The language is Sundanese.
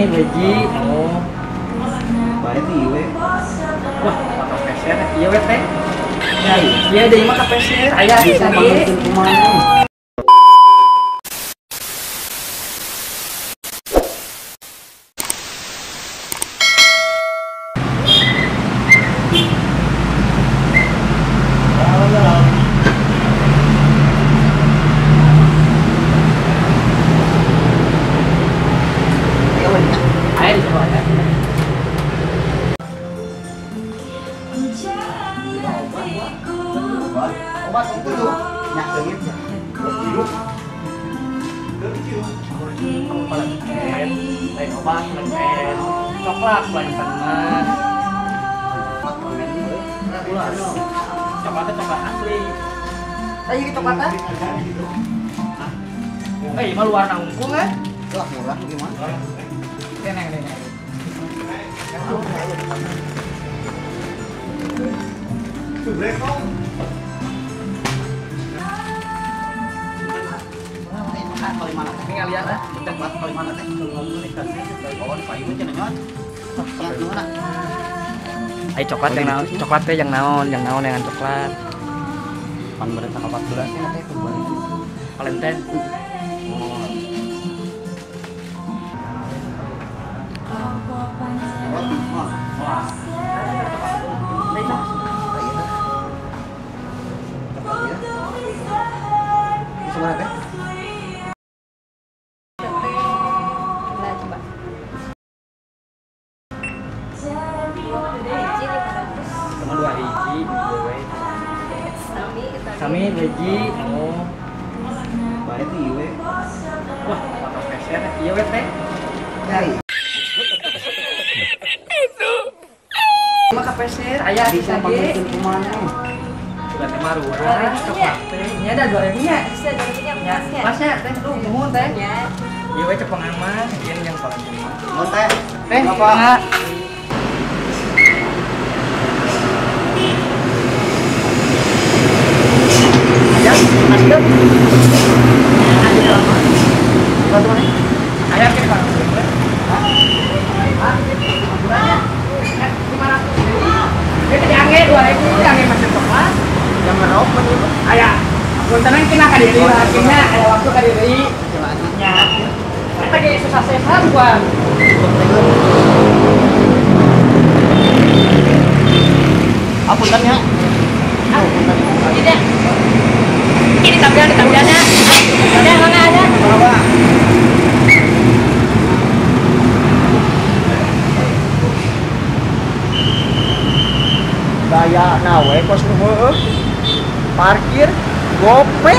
Sami hiji. Oh. Bae teh ieu. Wah, pakai peser ieu we teh. Ya, iya deui mah ka peser. Aya bisa pangkeun kumaha. Obat itu tuh, nyak leungit ya. Lain obat, lain coklat, lain mah. Coklatnya coklat asli. Tadi coklatnya? Eh, mah luar nangkung kan? Lah murah gimana? Tenang, tenang. Ini ngalian ah, coklat kali mana teh? Oh, di payung cenah nyon. Ya, nuhun. Ai coklat yang naon? Coklat teh yang naon? Yang naon dengan coklat? Pan bere tanggal 14 nya teh Valentine. Oh. Wah. Coklat ya. Seberapa teh? Sama 2 hiji, Sami hiji. Oh. Bae teh ieu. Wah, pakai peser ieu we teh. Itu. Mah ka peser aya bisa pangkeun kumaha. Bukan teh mah murah, coklat teh. Nya ada 2000 nya. Bisa 2000 nya masnya. Masnya teh lu nuhun teh. Nya. Ieu we cepeng aman, ieu yang paling mah. Nuhun teh. Teh apa? Ya, masuk. Bantu mana? Ayah kiri bang. Hah? Hah? 500 deui. Ieu teh diangge 2000, diangge masih coklat. Yang ngerok mah ieu. Aya. Puntenan kena ka dieu akhirnya aya waktu ka dieu deui. Nya. Eta ge susah sehat gua. Ah, punten ya. Ah, punten. Tidak. Ini tampilan-tampilannya. Ada mana ada? Berapa? Gaya nawe kos nu heueuh. Parkir gope.